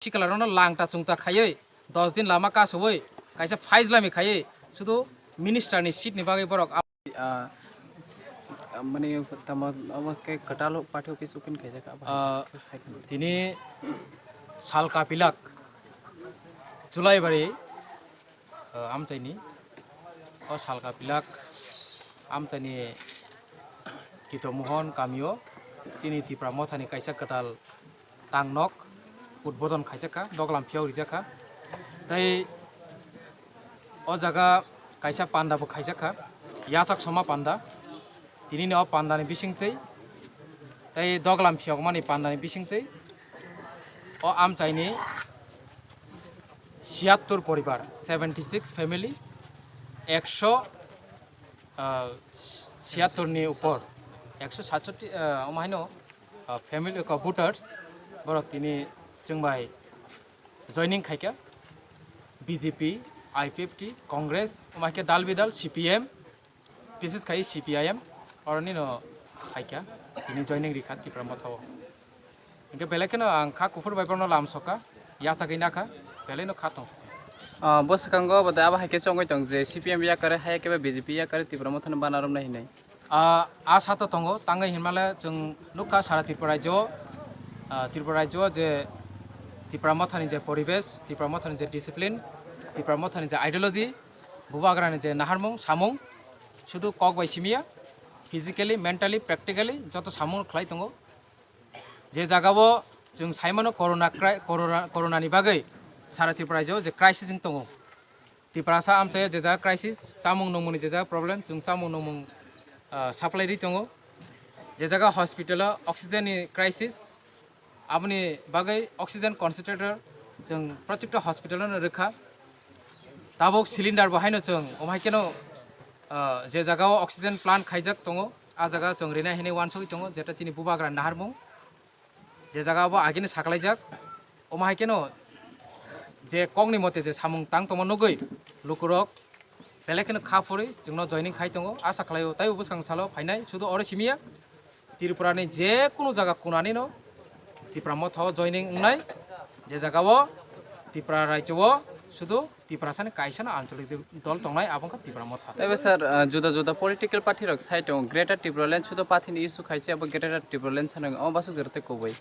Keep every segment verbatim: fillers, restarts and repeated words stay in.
Sikla rokno langta chungta khaiwi dos din lama kasubwi kaisa faislami khaiwi sudu minister ni seat ni bagwi borok ah, mani tamo abo ke kwtal party office open khaijak abo. Ah, tini sal kapilak Julaibari, ah, amchaini o sal kapilak amchaini Kito Mohon kamio chini Tipra Mothani kaisa kwtal tangnok udbodon khaijakha, doglam phiyok rijakha. Tei o jaga kaisa panda bo khaijakha, yachak soma panda. Tinini o pandani bisingtwi tei doglam phiyokmani pandani bisingtwi o amchaini siyattor poribar, seventy six family, ekso, ah, siyattor ni upor, ekso satsotti, ah, omo haino, ah, family, ah, voters, borok tini chwng bai joining khaikha, B J P, I P F T, Congress, omo hai khe dal bidal, C P M, bises khai C P I M, oroni no khaikha, tini joining rikha Tipra Motha o. Hingke belai kheno ang kha kuphur bai borokno lam soka, yachagwi nakha, belai no kha tong. Ah, bwswkango bo de abo hai khe chongwi tong je C P M yakare hai khe B J P yakare Tipra Mothano bana romnai hinwi. Ah, a sato tongo, tangwi hinmale chwng nukha sara Tripura rajyo, ah, Tripura rajyo je Tipra Mothani je poribesh, Tipra Mothani je discipline, Tipra Mothani je ideology, bubagrani je naharmung, samung, sudu kok bai simiya, physically, mentally, practically joto samung khlai tongo. Je jagao chwng saimano corona cri-, corona, corona ni bagwi sara Tripura rajyo je crisis wng tongo. Tiprasa amchaio je jaga crisis, chamung nungmungni je jaga problem, chwng chamung nungmung, ah, supply rwi tongo. Je jaga hospital o oxygen ni crisis, aboni bagwi oxygen concentrator chwng protekta hospital no rwkha. Tabuk cylinder bo haino chwng omo hai kheno, ah, je jagao oxygen plant khaijak tongo, a jaga chwng rinai hinwi uansugwi tongo, jeta chini bubagra naharmung. Je jaga bo agini sakalaijak, omo hai kheno je kokni mote je samung tang tongma nugwi lukurok belai kheno kha phuri chwngno joining khai tongo, asa khlaio taibo bwskang salo phainai, sudu oro simiya Tripura ni je kunu jaga kunani no Tipra Motha o joining wngnai, je jaga o Tripura raichao sudu Tiprasani kaisano anchalik dol tongnai, abo wngkha Tipra Motha. Taibo sir, ah, juda juda political party rok sai tongo, Greater Tipraland sudu party ni issue khaise abo Greater Tipraland sanwi omo basuk jora tei kubui.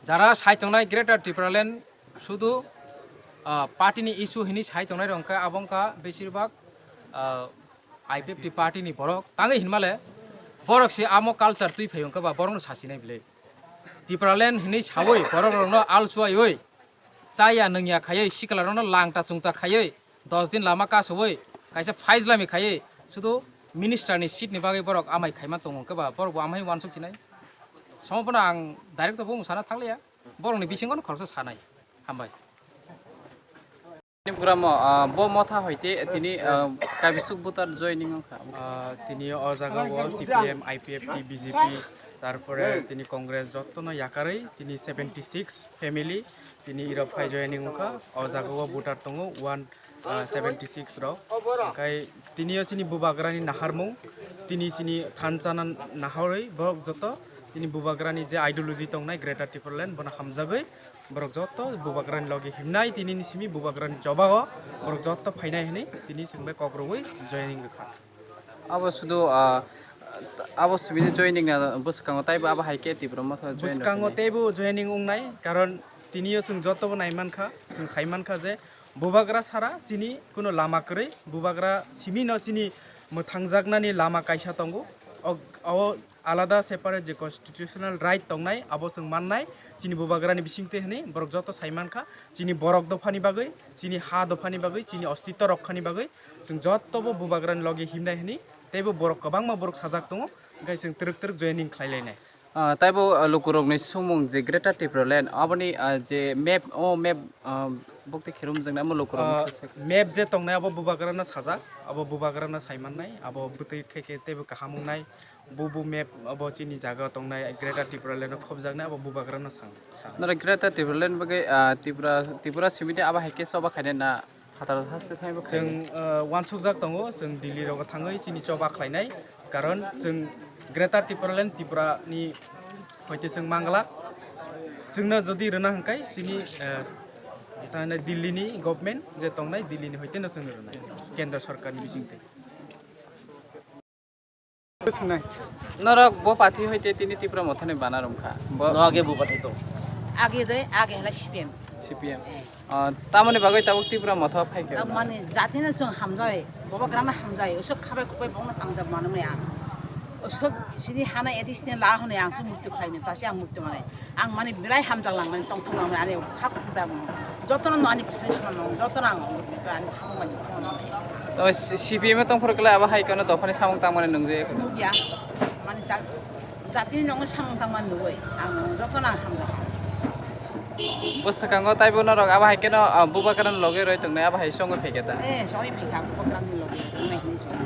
Jara sai tongnai Greater Tipraland sudu, ah, party ni issue hinwi sai tongnai rok wngkha, abo wngkha besirbak, ah, I P F T party ni borok tangwi hinmale borok se amo culture twi phai wngkha ba borokno sasinai bile. Tipraland hinwi sawi borok rokno al chuwaiwi chaya nungya khaiwi sikla rokno langta chungta khaiwi dos din lama kasubwi kaisa faislami khaiwi sudu minister ni seat ni bagwi borok amai khaima tongo khe ba borok bo amai uansuk sinai. Somo phano ang direct to bung sana thanglia, borok ni bisingo no khoroksa sanai. Hambai. Ni program o, ah, bo motha hoite tini, ah, kabisuk voter joining wngkha. Ah, tini o jaga o C P M, I P F T, B J P, tarpore tini Congress jottono yakarwi tini seventy six family tini iro phai joining wngkha. O jaga o voter tongo one, ah, seventy six rok. Hingkhai tini o chini bubagrani naharmung, tini chini thansa naharwi borok joto tini bubagrani je ideology tongnai Greater Tipraland bono hamjagwi borok joto bubagrani logi himnai, tini ni simi bubagrani chobago borok joto phainai hinwi tini chwng bai kok rwui joining rwkha. Abo sudu, ah, abo simi joining na bwskango taibo abo hai khe Tipra Motha join bwskango rwkha. Teibo joining wngnai, karon tini o chwng joto bo nai mankha, chwng sai mankha je bubagra sara chini kuno lama kwrwi, bubagra simi no chini mwthangjaknani lama kaisa tongo. O, o alada separate je constitutional right tongnai, abo chwng mannai, chini bubagrani bisingtwi hwnwi borok joto sai mankha, chini borok dophani bagwi, chini ha dophani bagwi, chini ostitto rokhani bagwi chwng jotobo bubagrani logi himnai hwnwi teibo borok kwbangma borok sajak tongo, hwnkhe chwng twrwk twrwk joining khlai lainai. Ah, taibo, ah, lukurokni sumung je Greater Tipraland, aboni, ah, je map, o map, ah, bukti kherumjaknai, amo lukurokni Ah, khe se- map je tongnai abo bubagrano sajak, abo bubagrano sai mannai, abo bwtwi khe khe teibo kaham wngnai. Bu bu map abo chini jaga tongnai Greater Tipraland o khobjaknai abo bubagrano sang, sang. Noro Greater Tipraland bagwi, ah, Tripura, Tripura simi de abo hai khe choba khainai na phatar haste thangwi bo khainai? Chwng, ah, uansukjak tongo, chwng Delhi rogo thangwi chini choba khlainai, karon chwng Greater Tipraland Tripura ni hoite chwng manglak. Chwngno jodi rwna hwnkhe chini, eh, thanai Delhi ni government je tongnai, Delhi ni hoite no chwngno rwnai, kendra sarkar ni bisingtwi. Norok bo party hoite tini Tipra Motha ni bana romkha. Bo no age bo party to. Age de, age hala C P M. C P M. Eh. Ah, tamoni bagwi tabuk Tipra Motha phaikha. Tabuk mani jati no chwng hamjai, bobo grana hamjai, usuk khabai kubai bongno hamjak manu maya. Usuk sini hana additional la hone ang se mukti khlaimani, tasi ang mukti mane. Ang mani belai hamjak langmani, tongthok langmani, ani khak khuk da mano. Jotono no ani bisai swnam mano, jotono ang ani khak mani. To C-, C P M tongphuru kle abo hai kono dophani samung tangmani nungje. Nugya, mani ta, jatini nongni samung tangmani nugwi, ang jotono ang hamjak. Bo swkango taibo norok abo hai keno, ah, bubagrani loge roi tongnai, abo hai songwi phaikha ta? Eh, songwi phaikha, bubagrani loge tongnai hinwi song.